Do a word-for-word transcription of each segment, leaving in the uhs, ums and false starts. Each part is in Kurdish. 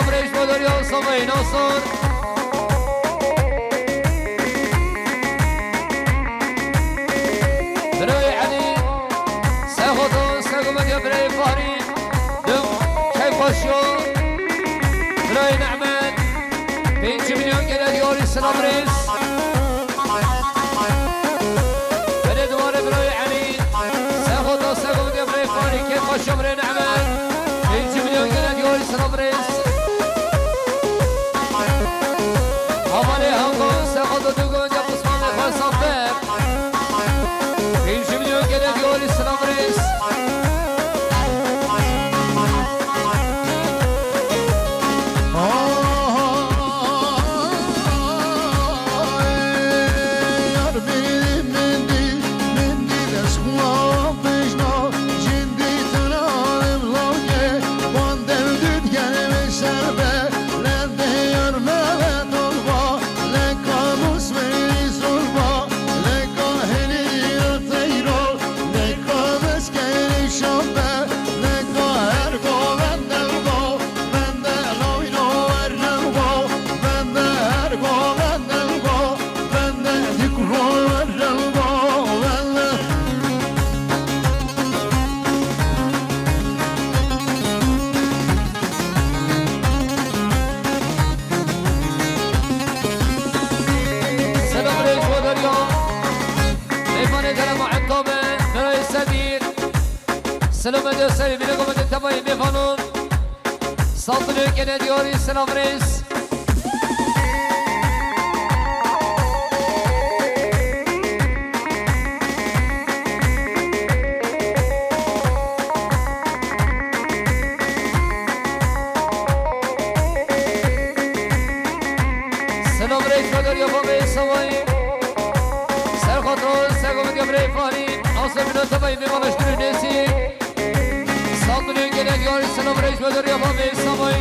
Birêj bo derya Savayê Nasir. Birayê Elî, Sexoto, Segomediya birayê Fahrî, dum, Keyfxweşiyo, birayê Nehmet, pêncî milyon gelek yarî silav rêz. Belê dubare birayê Elî, Sexoto, Segomediya birayê Fahrî, Keyfxweşiyo birayê Nehmet, pêncî milyon gelek yarî silav rêz. Havalê Hakan, Sexoto Dugan, ya Osmanê xwe saxte. Pêncî milyon gelek yarî silav rêz. Selam rêj bo derya. Mêvanê Dere Muheta be, Mirayê Sedîr. Selam ede serî, bîne gomete tevayê mêvanan. Saldırı gene diyoruz, selam reis. Selam reis, Fedor Yafa Bey, Savay. Serxoto, Serxoto Gabriel Fahri, Aslan Bülent Abay, Mevan Aşkın Nesi. Saldırı gelen yarı selam reis, Fedor Yafa Bey, Savay.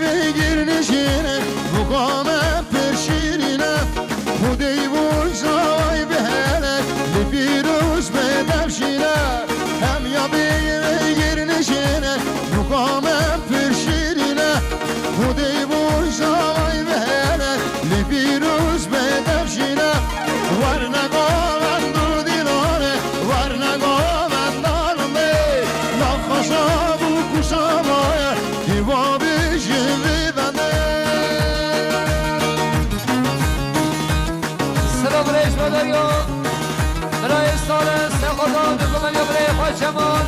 Vê girnijîne, muqame pir şîrîne, xwedê vûn zavay bihêle, li pîroz be dev jîne. Hem ya bê vê girnijîne, muqame pir şîrîne, xwedê vûn zavay bihêle, li pîroz be dev jîne. Werne govend û dîlane, werne govend dalme, naxaza bû kuşamaye, dîva bijin vî bende. Silav rêş ve derya, birayê Salih, sexata dikûmeniya birayê xwe Cemal.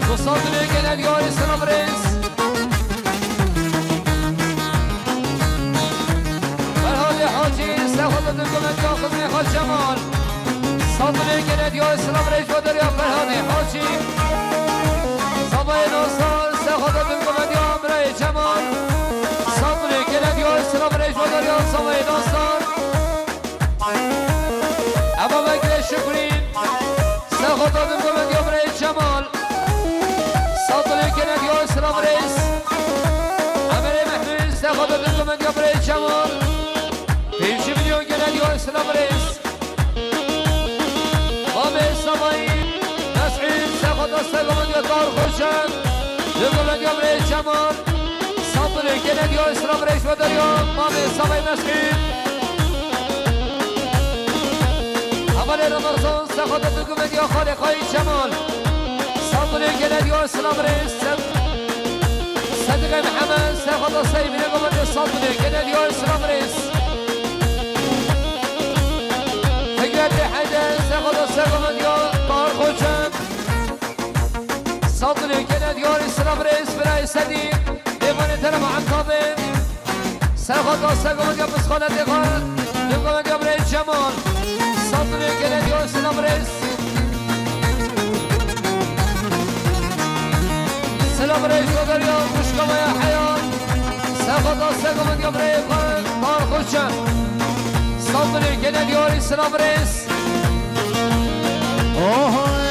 Ku sandinê gele diyarî silav rêş. Ferhadê Hacî, sexata dikûmeniya xizmê xwe Cemal. Sandinê gele diyarî silav rêş ve derya Ferhadê Hacî. Sabayê Nasar, sexata dikûmeniya birayê Cemal. Sandinê gele diyarî silav rêş ve derya Sabayê Nasar. Eva Bekirê Şukrî, sexata dikûmeniya birayê Cemal. Sandinê gele diyarî silav rêş. Emerê Mehmûd, sexata dikûmeniya birayê Cemal. Pêncî milyon gele diyarî silav rêş. Mamê Sabayî, Mes'ûd, sexata dikûmeniya Tarxoşe. Dikûmeniya birayê Cemal. Sandinê gele diyarî silav rêş ve derya Mamê Sabayî Mes'ûd. Hevalê Remezan, sexata dikûmeniya xalê xwe yî Cemal. Sandinê gele diyarî silav rêş. Sed-, Sediqê Mihemed, sexata sey bîne govendê Sandinê gele diyarî silav rêş. Fikretê Heyder, sexata sey govendê Tarxoçe. Sandinê gele diyarî silav rêş, birayê Sedî, mêvanê te re Muhetabê. Serxwe taste govendê ya pisxanetê xwe, dê govendê ya birayê Cemal. Sandinê gele diyarî silav rêş. Silav rêş ve derya xwişka me ya Heyat. Serxwe taste govendê ya birayê xwe, Tarxoçe. Sandinê gele diyarî silav rêş. Ohoy,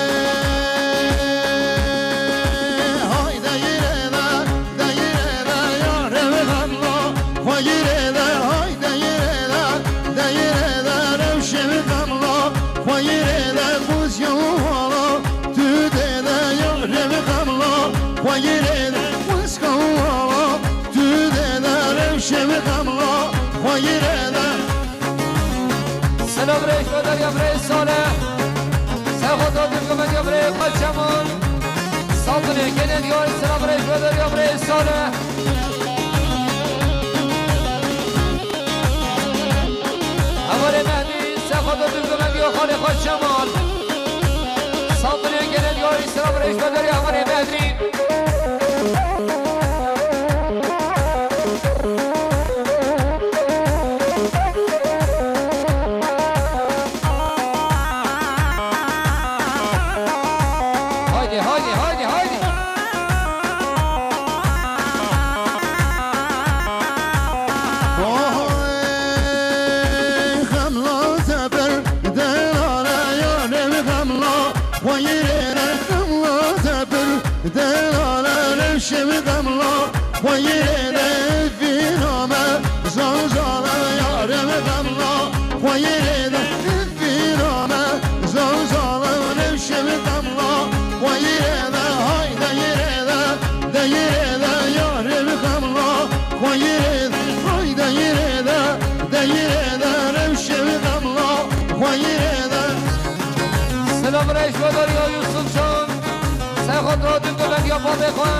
hay deyire de, deyire de, yarê min xemla, xweyirê de, hay deyire de, deyire de, rewşê min xemla, xweyirê de, qûz ya hala, tu dê de, yarê min xemla, xweyirê de, qûz ya hala, tu dê de, rewşê min xemla, xweyirê de. Silav rêş ve derya birayê Salih. Serxwe taste govendê ya birayê xwe Cemal. Sandinê gele diyarî silav rêş ve derya birayê Salih. Hevalê Mehdî, serxwe taste govendê ya xalê xwe Cemal. Sandinê gele diyarî silav rêş ve derya hevalê Mehdî. Haydi, haydi, haydi, haydi. Oy, xemla teper, delale yarê min xemla, xweyirê de xemla teper, delale rewşê min xemla, xweyirê de vîna me, zazale yarê min xemla, xweyirê de vîna me, zazale rewşê min xemla, xweyirê de, hay deyire de, deyire de, yarê min xemla, xweyirê de, hay deyire de, deyire de, rewşê min xemla, xweyirê de. Silav rêş ve derya Yusuf Can. Serxwe taste govendê ya bavê xwe.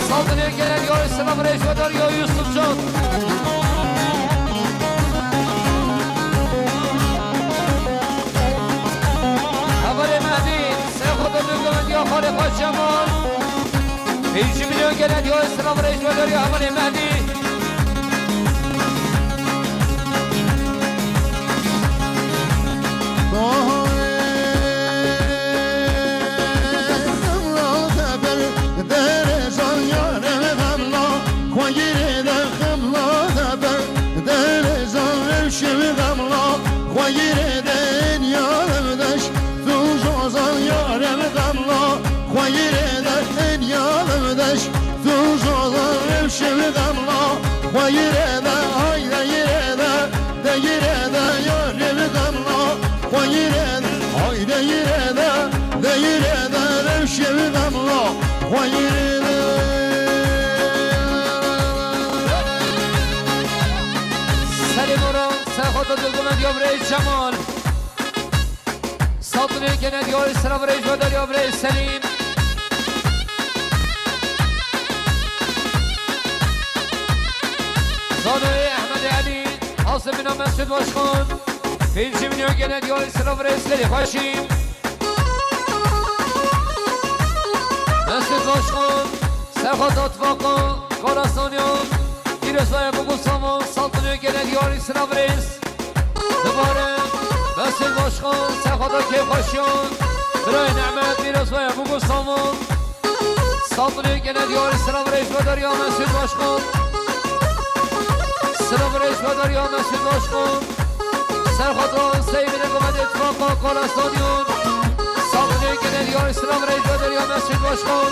Sandinê gele diyarî silav rêş ve derya Yusuf Can. Hevalê Mehdî, serxwe taste govendê ya xalê xwe Cemal. Pêncî milyon gele diyarî silav rêş ve derya hevalê Mehdî. Xemla teper, derê zan yarê min xemla, xweyirê de xemla teper, derê zan rewşê min xemla, xweyirê de ên ya deş, tu zozan yarê min xemla, xweyirê de ên ya deş, Tuzada rewşê wî demla, xwe yirêde, hayde yirêde, de yirêde, yarê wî demla, xwe yirêde, hayde yirêde, de yirêde, rewşê wî demla, xwe yirêde. Selim Ora, Serxota Dulgumen Diyabrey Cemal. Saldırıya gene diyor, sıra vuruşma dönüyor buraya Selim. Zanoyê Ehmed Ali, Asım bin Mesut Başkan. Pêncî milyon gene diyor, sıra vuruşma dönüyor Haşim. Mesut Başkan, Serhat Atbaka, Karasanyan, Firozaya Bugusavan, saldırıya gene diyor, sıra vuruşma. Dubare, Mesut Başkan, Serxota Kêfxweşiyan, Birayê Nehmet, Pîrozbaya Bugusavan, Saldırıya gene diyor, sıra vuruşma dönüyor Mesut Başkan. Sıra vuruşma dönüyor Mesut Başkan. Serxota Seybine Komet İttifaka Kara Stadyon. Saldırıya gene diyor, sıra vuruşma dönüyor Mesut Başkan.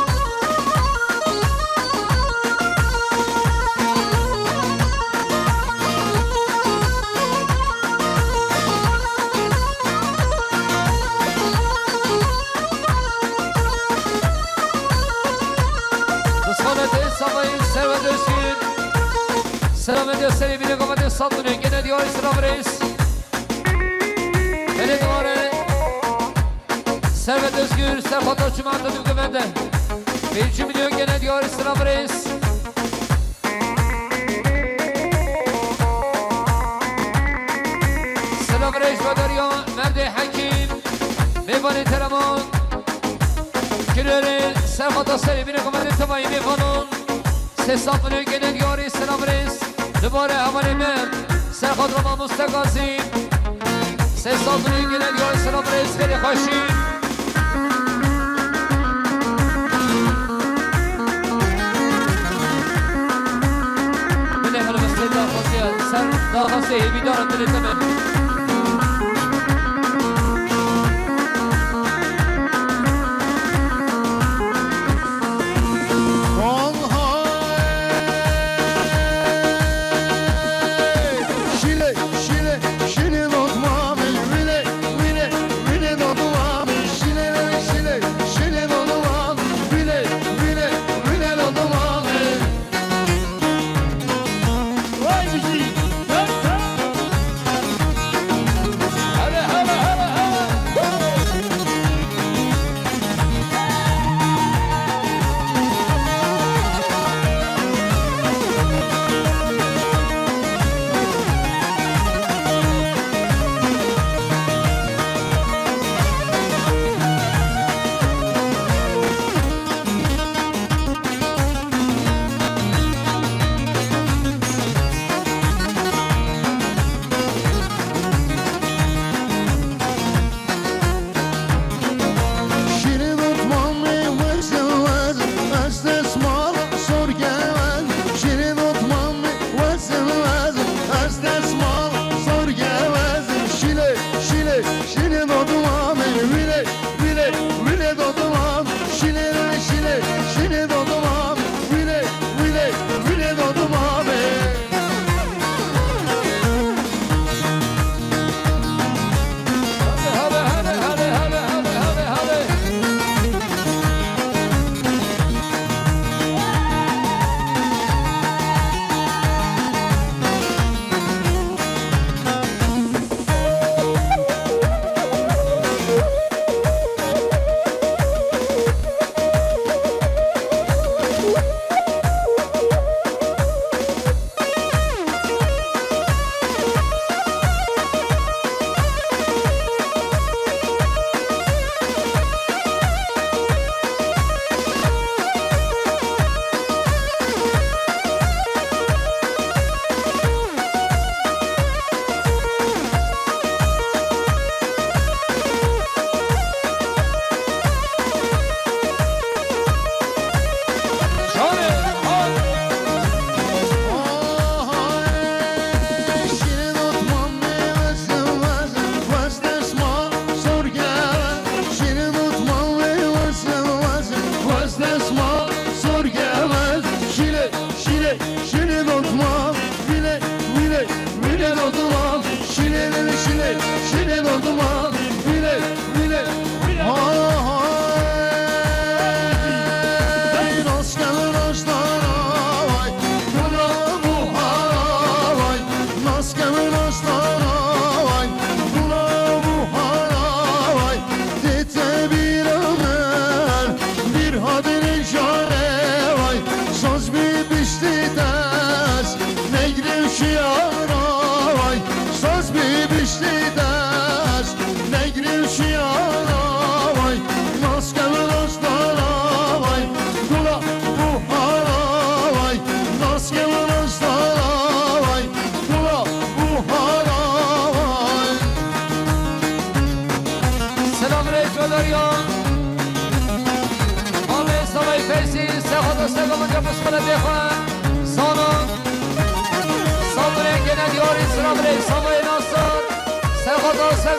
Risalete Samayî Servet Özgür. Selamet Özgür, bile kapattı, sattı, gene diyor, sıra vuruşma. Beni duvara. Servet Özgür, Serhat Açıman da dükümende. Birinci milyon gene diyor, sıra vuruşma. Sıra vuruşma dönüyor, Merdê Hekim. Mêvanê Tereman. Kirêrê Serxota Serê bîne kometê temayî mêvanan. Sê safirê gene diyarê selav rêz. Dubare hevalê me Serxot Roma Muste Gazî. Sê safirê gene diyarê selav rêz, gelê xweşî. Bilê helbestê daxwaziya ser daxwazê hêvîdaran dilê te me.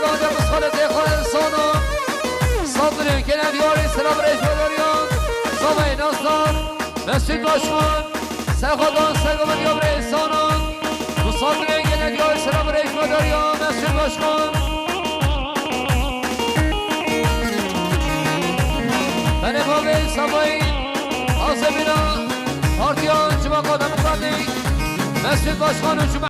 Gade misalê têxwe insana. Satirên gelek diyarî selam rêş ve dariyan. Zavayê Nasdar, Mesut Başkan, Serxadan Sergama diyabrê insana. Misalê gelek diyarî selam rêş ve dariyan, Mesut Başkan. Bene bavê Zavayê Azemîna Partiya Civaka Demokratîk, Mesut Başkan û Cuma